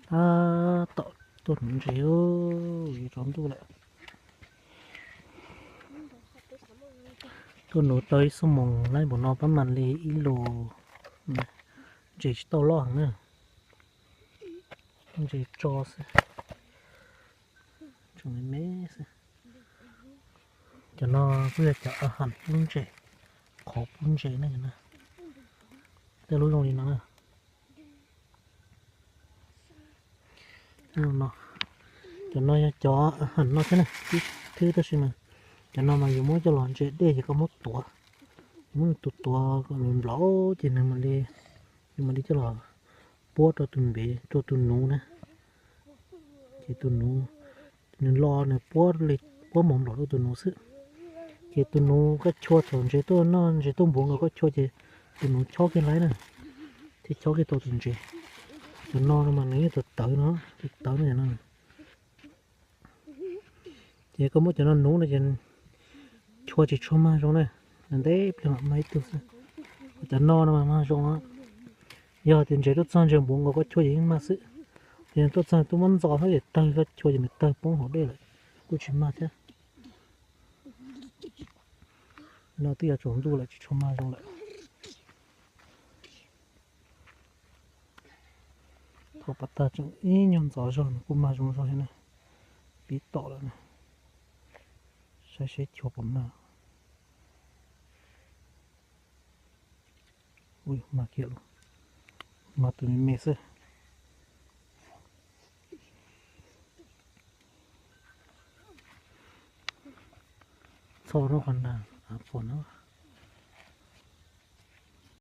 Tab tom tuaj nuv ntses, yuav tsaus ntuj lawm. Tuaj nuv tau ib xuab moos laib npaum no pab mam li ib lus. Ntses tsis tau loj heev na, ntses tso xwb, tseem me me xwb. Cov no kuj yog cov a ham lub ntses, qhov pub ntses na. Tej lub zoo li no na. Cov no yog cov a ham no thiab na, ib thwb tab sis mas cov no mas yus muab coj los ntses dej ces koj muab tuav, yus muab nws tuav tuav kom nws nplaum ces nws mam li, yus mam li coj los puab rau tus npev rau tus nuv na. Ces tus nuv, nws lo nws puab li, puab mov nplaum rau tus nuv xwb. Ces tus nuv koj chua thaum ntses tuaj noj ntses tuaj npuav nkaus koj chua ces tus nuv chob kiag laib na, thiaj chob kiag tau tus ntses. Cov no no mas nws yeej tawv tawv no, tawv tawv no no. Ces koj muab cov no nuv no ces chua tsis tshua mag zoo na, ntev pliag mam mag ib tug xwb. Cov no no mas mag zoo. Yog tias ntses tuaj txog ntses npuav nkaus koj chua ces yeej mag xwb. Ces tuaj txog tuaj muab ntxo hab ces tawg koj chua ces nws tawg poob hauv dej lawm, kuj tsis mag thiab. No twb yuav tsaus ntuj lawm tsis tshua mag zoo lawm. Thaum pas tag tseem ib nyuag ntxov zog nws kuj mag zoo zog thiab na. Pib tom lawm na. Saib seb chua puas mag. Ui, mag kiag lawm. Mag tus me me xwb. Txhob rau qhov nag av pom no.